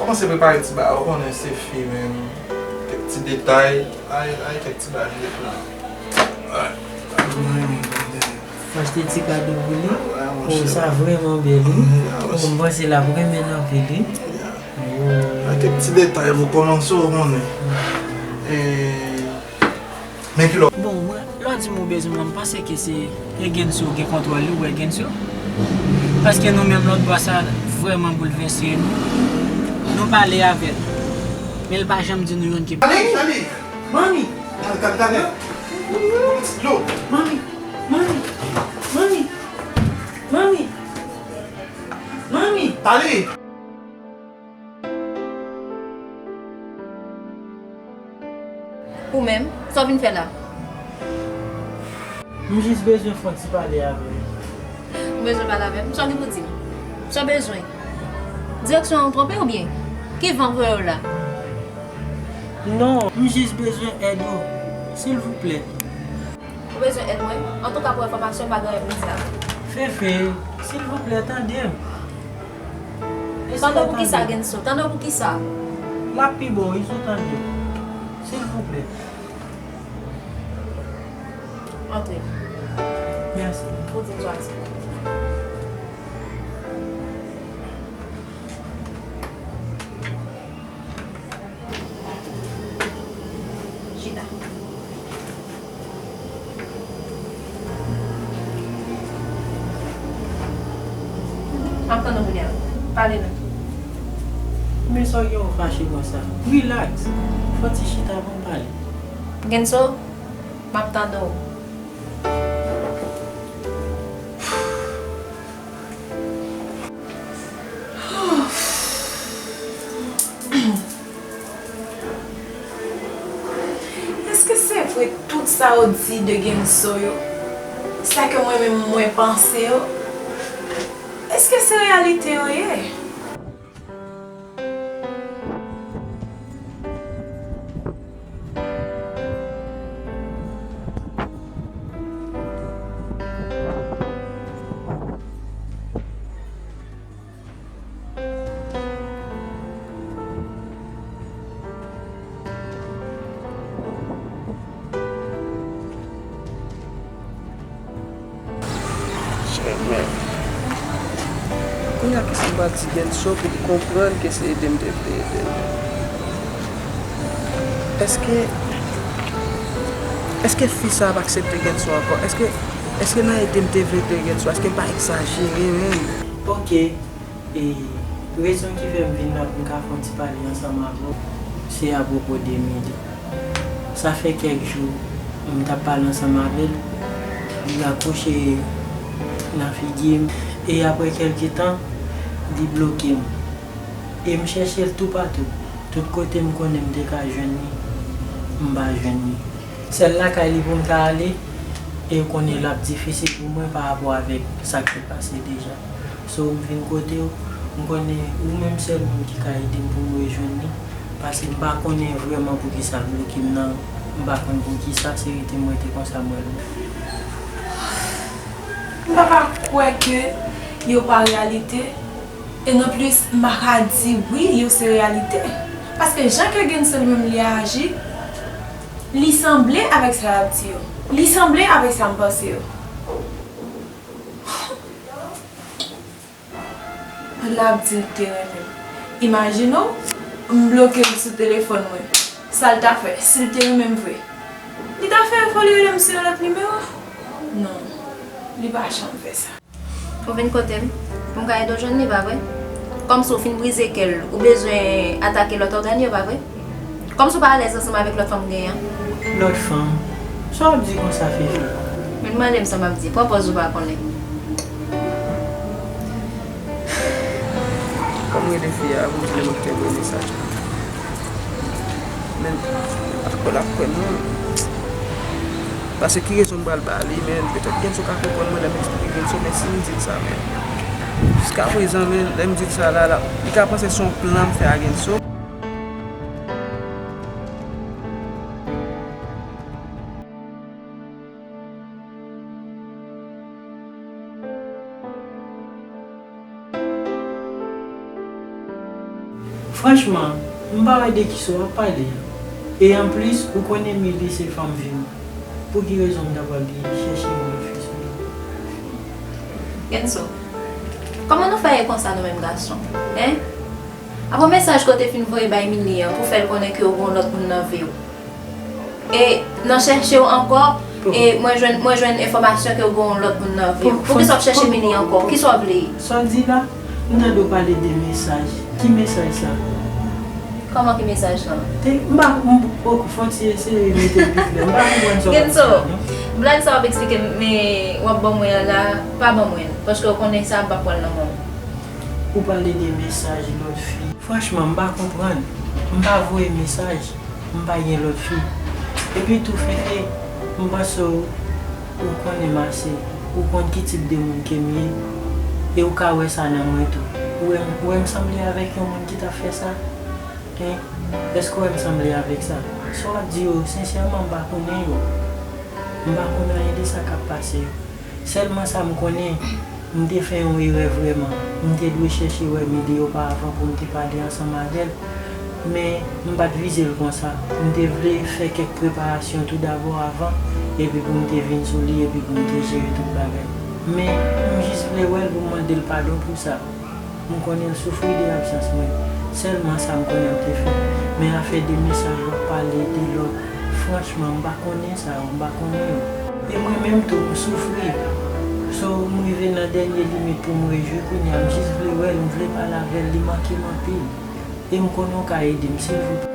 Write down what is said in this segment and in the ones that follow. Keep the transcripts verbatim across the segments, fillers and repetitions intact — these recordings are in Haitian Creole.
Kòmanse prepare ti bagay, ou konnen se fi menm. Kèk ti detay, ay, ay, kèk ti bagay m te pran. Ay. M achte ti kado pou li. Wè, monchè. Oh, sa vrèman bèl, wi. Yeah, oh, m panse l ap renmen l anpil, wi. Yeah. Oh. Ak kèk ti detay pou kòmanse, ou konnen. E, men kilò. Bon, mwen, lè w di m ou bezwen mwen, m panse ke se, e Genso gen kontwòl li, ou wè Genso. Paske nou menm lòt bò sa vrèman boulvèse nou. Nou pale avè l. Men l pa janm di nou youn ke. Dale, dale. Manmi. Dale, dale, dale. Dlo. Manmi. Manmi. Manmi. Manmi. Manmi. Dale. Ou menm, sa w vin fè la? M jis bezwen fè yon ti pale avè w. Ou bezwen pale avè m? Sa w gen pou di m? Sa w bezwen? Direksyon an w twonpe oubyen? Ki van voye w la? Non, m jis bezwen èd ou, silvouplè. Ou bezwen èd mwen? Antouka, pou enfòmasyon, m pa gen anyen pou m di avè w. Fefe, silvouplè, tande m. Tande w pou kisa, Genso? Tande w pou kisa? L ap pi bon, wi, si w tande m. Silvouplè. Antre. Mèsi. Ou di m swa di. Chita. M ap tann ou kounye a. Pale non. Men sa w gen w fache konsa? Rilaks. Fè yon ti chita pou n pale. Genso, m ap tande w. Èske se vre tout sa yo di de Genso yo? Sa ke mwen menm mwen panse yo? Èske se reyalite yo ye? Chè, men. Kounye a, kisa m pral di Genso pou l konprann ke se ede m te vle ede l? Èske, èske fi sa ap aksepte Genso ankò? Èske, èske nan ede m te vle ede Genso, èske m pa egzajere menm? Ok. E rezon ki fè m vin la pou m ka fè yon ti pale ansanm avè w, se apwopo de Mili. Sa fè kèk jou m t ap pale ansanm avè l, li rakwoche nan figi m, e apre kèlke tan, li bloke m. E m chèche l toupatou. Tout kote m konnen m te ka jwenn li, m pa jwenn li. Sèl lakay li pou m ta ale, e ou konnen l ap difisil pou mwen pa rapò avèk sa k te pase deja. So, m vin kote w, m konnen ou menm sèl moun ki ka ede m pou m rejwenn li, paske m pa konnen vrèman poukisa l bloke m nan, m pa konn poukisa, se rete m rete konsa m wè l. M pa ka kwè ke yo pa reyalite, e nonplis m pa ka di wi yo se reyalite. Paske jan ke Genso li menm li aji, li sanble avèk sa y ap di yo. Li sanble avèk sa m panse yo. L ap di l te renmen m. Imajine w, m bloke l sou telefòn mwen. Sa l ta fè si l te renmen m vre? Li ta fè efò li rele m sou yon lòt nimewo? Non, li pa janm fè sa. Ou vin kote m pou m ka ede w jwenn li, pa vre? Kòmsi w fin brize kè l, ou bezwen atake lòt ògàn yo, pa vre? Kòmsi w pa alèz ansanm avèk lòt fanm ou genyen an? Lòt fanm? Sa w ap di konsa, Fefe? Vin mande m sa m ap di. Pran pòz ou pa konnen. Kòm rele fi a, pou m di l mwen ki te voye mesaj la. Men, m pa kwè l ap kwè m, non. Paske ki rezon m pral ba li, men petèt Genso ka konprann mwen lè m eksplike Genso, men si m di l sa, men jiskaprezan, men lè m di l sa la, la, li ka panse se yon plan m fè a Genso. Franchman, m pa wè de kisa w ap pale a. E anplis, ou konnen Mili se fanm vi m. Pou ki rezon m ta pral chèche yon lòt fi sou li? Genso, kòman nou fè ye konsa nou menm gason? Hein? Apre mesaj ke w te fin voye bay Mili an pou fè l konnen ke w gen yon lòt moun nan vi w. E nan chèche w ankò, e mwen jwenn, mwen jwenn enfòmasyon ke w gen yon lòt moun nan vi w. Poukisa w ap chèche Mili ankò? Kisa w vle? Sa w di la? M tande w pale de mesaj. Ki mesaj sa? Kòman ki mesaj lan? Te, m pa, m, ok, fò w ti eseye mete l pi klè. M pa konprann sa w ap di la, non. Blag sa w ap eksplike m, men w ap ban mwen an la, pa ban mwen l. Paske w konnen sa, m p ap pran l nan men w. Ou pale de mesaj lòt fi. Franchman, m pa konprann. M pa voye mesaj. M pa gen lòt fi. Epi tou, Fefe, m panse w, ou konnen m ase. Ou konn ki tip de moun ke m ye. E ou ka wè sa nan mwen tou. Ou wè m, ou wè m sanble avèk yon moun ki t ap fè sa? Hein? Èske w wè m sanble avèk sa? Sa w ap di yo, sensèman, m pa konnen yo. M pa konn anyen de sa k ap pase yo. Sèlman sa m konnen, m te fè yon erè vrèman. M te dwe chèche wè Mili oparavan pou m te pale ansanm avè l. Men, m pa t vize l konsa. M te vle fè kèk preparasyon toudabò avan, epi pou m te vin sou li, epi pou m te jere tout bagay. Men, m jis vle wè l pou m mande l padon pou sa. M konnen l soufri de absans mwen. Sèlman sa m konnen m te fè. Men afè de mesaj w ap pale de lòt, franchman, m pa konnen sa yo, m pa konnen yo. E mwen menm tou, m soufri. So, m rive nan dènye limit pou m rejwi kounye a. M jis vle wè l, m vle pale avè l, li manke m anpil. E m konnen w ka ede m, silvouplè.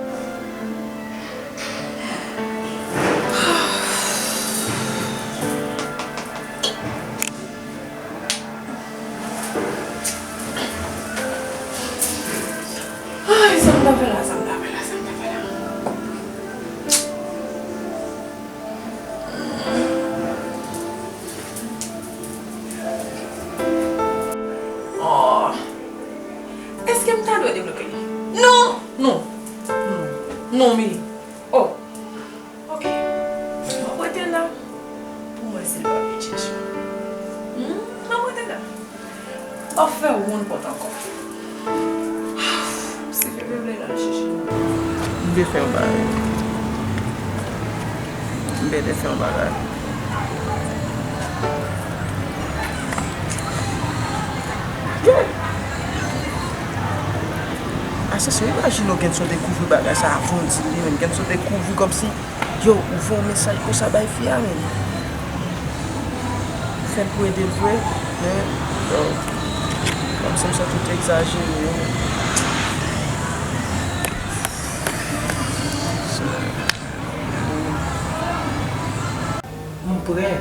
Ay, sa m ta fè la, sa m ta fè la, sa m ta fè la. Oh. Èske m ta dwe debloke li? Non, non, non, non, Mili. Oh. Ok. M ap rete la pou m wè si l pa vin chèche m. Hmm, m ap rete la. W ap fè wonn pòt ankò. Si Fefe vle l al chèche m. M te fè yon bagay. M te fè yon bagay. Yo! Asensyon, imajine w Genson dekouvri bagay sa avan w di l li menm. Genson dekouvri kòmsi Yo, ou voye yon mesaj konsa bay fi a menm. Fè l pou ede l vre, men, yo, kòmsi m santi w te egzajere, wi. M prè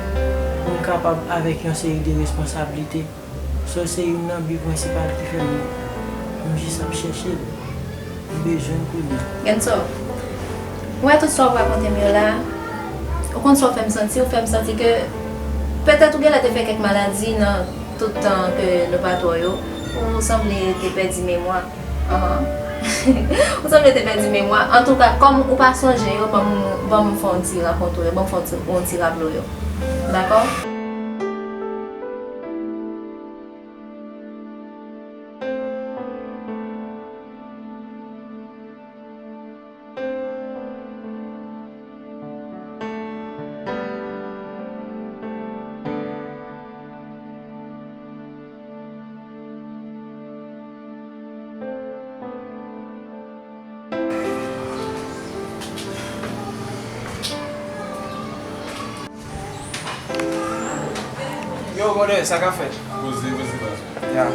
pou m kapab avèk yon seri de responsablite. So, se youn nan bi prensipal ki fè m, m jis ap chèche l. M bezwen l kounye a. Genso, ou wè tout sa w ap rakonte m yo la, ou konn sa w fè m santi? Ou fè m santi ke petèt ou genlè te fè kèk maladi nan tout tan ke nou pa t wè w yo, ou sanble te pèdi memwa. Ahan. Ou sanble te pèdi memwa. Antouka, kòm ou pa sonje yo, ban m, ban m fè yon ti rakonte w yo, ban m fè yon ti, yon ti raple w yo. Dakò? Yo, brother, sa k ap fèt? Poze, poze, baz. Ya.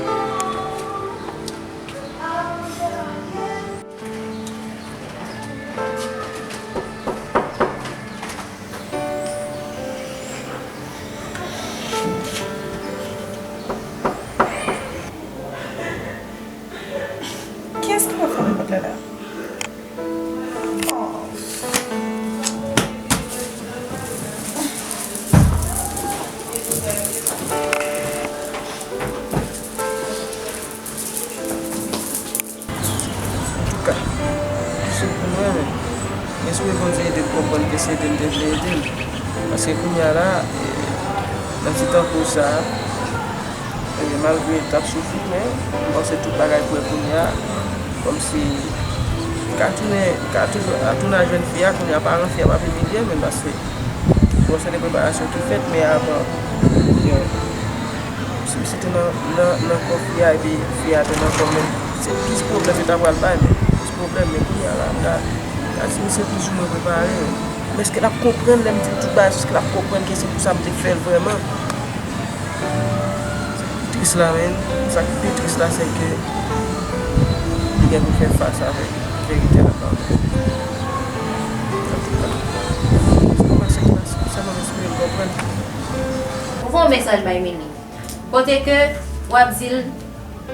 Kiyès ki pral fèmen pòt la la? Oh. Antouka, se pou mwen menm. Men si w vle Bondye ede m konprann ke se ede m te vle ede m. Paske kounye a la, e, nan ti tan koz sa a, e, malgre t ap soufri, men m panse tout bagay prè kounye a. Kòmsi m ka tounen, m ka toujou tounen al jwenn fi a, kounye a paran fi a p ap imilye m menm, paske bon, se de preparasyon ki fèt, men avan, yo, si misye te nan, nan, nan kò fi a, epi fi a te nan kò m, men se plis pwoblèm yo ta pral bay, men plis pwoblèm, men kounye a la, m ka, m ka di misye plizoumwen prepare, men, men èske l ap konprann lè m di l tout bagay, èske l ap konprann ke se pou sa m te fè l vrèman? Tris la, men sa ki pi tris la, se ke li gen pou fè fas avèk verite a la. Antouka, sa pa se klas, sèlman m espere l konprann. Ou voye yon mesaj bay Mini. Kote ke w ap di l,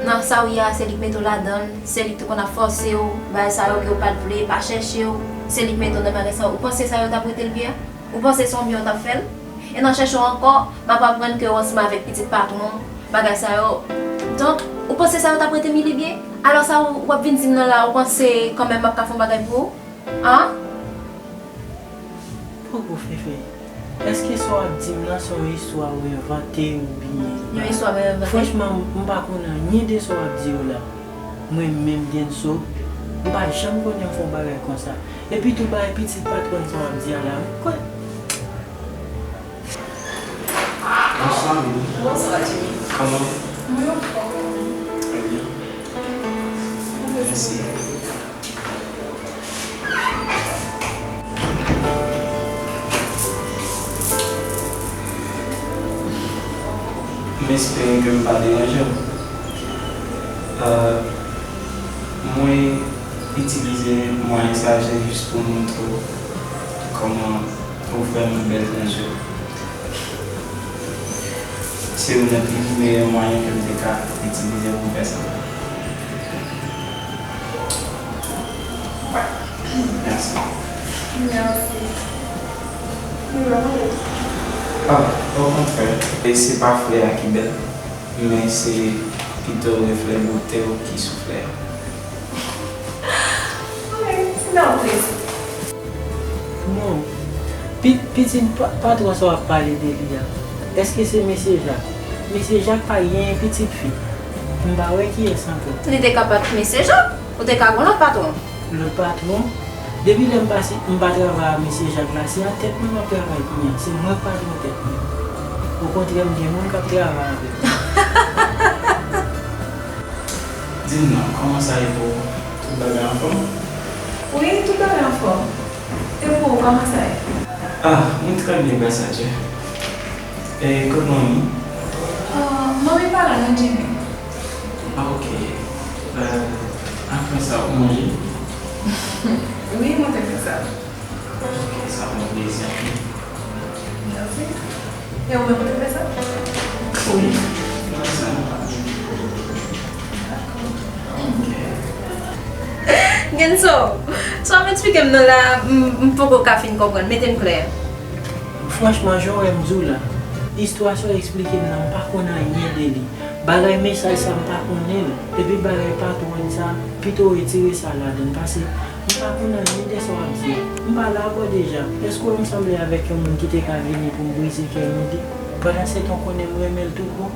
nan sa w ye a, se li k mete w ladan l, se li k te konn ap fòse w, bagay sa yo ke w pa t vle, pa chèche w, se li k mete w nan bagay sa yo. Ou panse sa yo t ap rete l byen? Ou panse se yon byen w t ap fè l? E nan chèche w ankò, m ap aprann ke w ansanm avèk pitit patwon, bagay sa yo. Donk, ou panse sa yo t ap rete Mini byen? Alò sa w, w ap vin di m nan la, ou panse kanmenm m ap ka fè yon bagay pou ou? An? Poko Fefe, èske sa w ap di m nan se yon istwa ou envante oubyen? Yon istwa mwen envante. Franchman, m pa konn anyen de sa w ap di yo la. Mwen menm, Genso, m pa janm konnen m fè yon bagay konsa. Epi tou, bay pitit patwòn sa w ap di a la, wi. Kwè. Bonswa, Mini. Bonswa, Jimmy. Kòman w ye? Mwen anfòm, e ou menm? Trè byen. Mèsi. M espere ke m pa deranje w. Euh, mwen itilize mwayen sa a, se jis pou montre w kòman ou vrèman bèl nan je w. Se youn nan pi meyè mwayen ke m te ka itilize pou m fè sa. Mèsi. Mèsi. Ah, okontrè. E se pa flè a ki bèl, men se pito reflè bote w ki sou flè a. Wi, se nan plezi. Non. Pi-, pitit pa-, patwon sa w ap pale de li a, èske se mesye Jak? Mesye Jak pa genyen pitit fi. M pa wè kiyès ankò. Li te ka pa t mesye Jak. Ou te ka gon lòt patwon. Lòt patwon? Depi lè m pa si, m pa travay ak mesye Jak la, se ak tèt mwen m ap travay kounye a. Se mwen k patwon tèt mwen. Okontrè, m gen moun k ap travay avè m. Di m non, kòman sa ye pou ou? Tout bagay anfòm? Wi, tout bagay anfòm. E pou ou, kòman sa ye? Ah, mwen trè byen, gras a Dye. E kot manmi? Ah, manmi pa la non, Jimmy. Ah, ok. Euh, apre sa, ou manje? Wi, mwen te fè sa. Ok, sa fè mwen plezi anpil. Mèsi. E ou menm, ou te fè sa? Wi, mwen fè sa. Dakò. Ok. Genso, sa w ap eksplike m nan la, m, m poko ka fin konprann. Mete m klè. Franchman, jan w wè m di w la, istwa sa w eksplike m nan, m pa konn anyen de li. Bagay mesaj sa, m pa konnen l. Epi bagay patwòn sa, pito w retire sa ladan l, paske m pa konn anyen de sa w ap di a. M pale avè w deja. Èske w wè m sanble avèk yon moun ki te ka vini pou m brize kè Midi? Pandansetan w konnen m renmen l tout bon.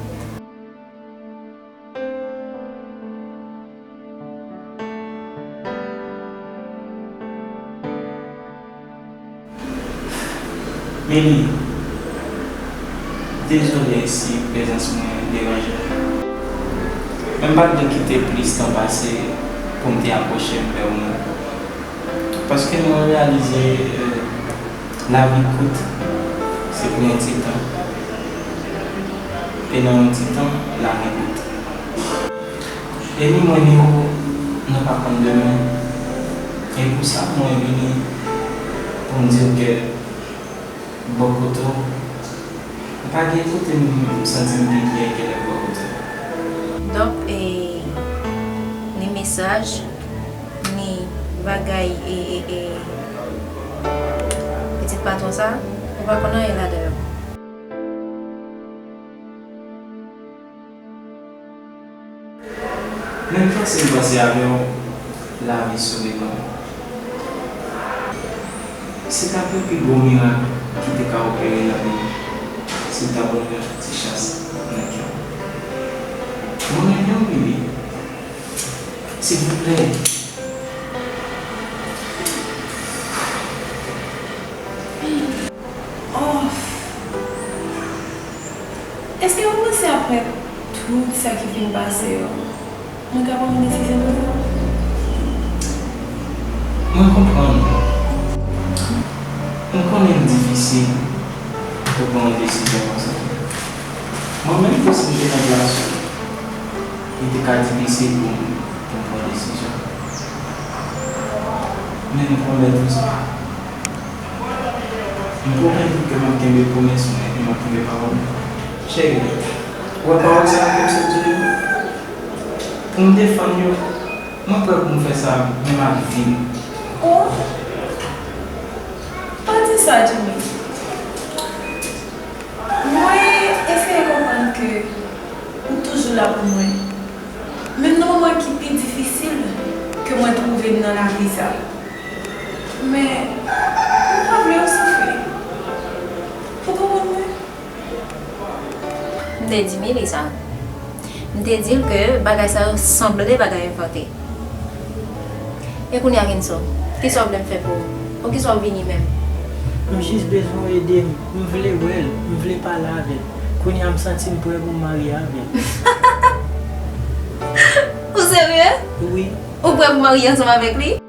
Mini, dezole si prezans mwen deranje w. Men m pa t dwe kite plis tan pase pou m te apwoche m vè ou menm. Paske mwen reyalize, euh, lavi kout, se pou yon ti tan. E nan yon ti tan, lavi kout. E ni mwen ni ou, nou pa konn demen. E pou sa, mwen vini pou m di w ke bò kote w, m pa gen kote m santi m pi byen ke lè m bò kote w. Donk, e, ni mesaj, ni bagay, e, e, e, pitit patwon sa, ou pa konn anyen ladan yo. Menm fason m panse avè w, lavi souri ban m. Se ta pi gwo mirak ki te ka opere nan vi m, si w ta ban m yon ti chans nan kè w. Mwen renmen w, Mimi. Silvouplè. Oh. Èske w panse apre tout sa ki fin pase yo, mwen ka pran yon desizyon konsa? Mwen konprann ou. M konnen l difisil pou pran yon desizyon konsa. Mwen menm tou, si m te nan plas ou, li te ka difisil pou m, pou m pran desizyon. Men m pwomèt ou sa. M pwomèt ou ke m ap kenbe pwomès mwen e m ap kenbe pawòl mwen. Cheri, ou wè pawòl sa yo ke m sot di w yo? Pou m defann yo, mwen prè pou m fè sa menm ak vi m. Oh! Pa di sa, Jimmy. Mwen eseye konprann ke ou toujou la pou mwen, menm nan moman ki pi difisil ke mwen twouve m nan lavi sa. Men, m pa vle w soufri. Ou konprann mwen? M te di Milly sa. M te di l ke bagay sa yo sanble bagay envante. E kounye a, Kenso, kisa w vle m fè pou ou? Poukisa w vini menm? M jis bezwen w ede m. M vle wè l. M vle pale avè l. Kounye a, m santi m prè pou m marye avè l. Ou serye? Wi. Ou prè pou w marye ansanm avèk li?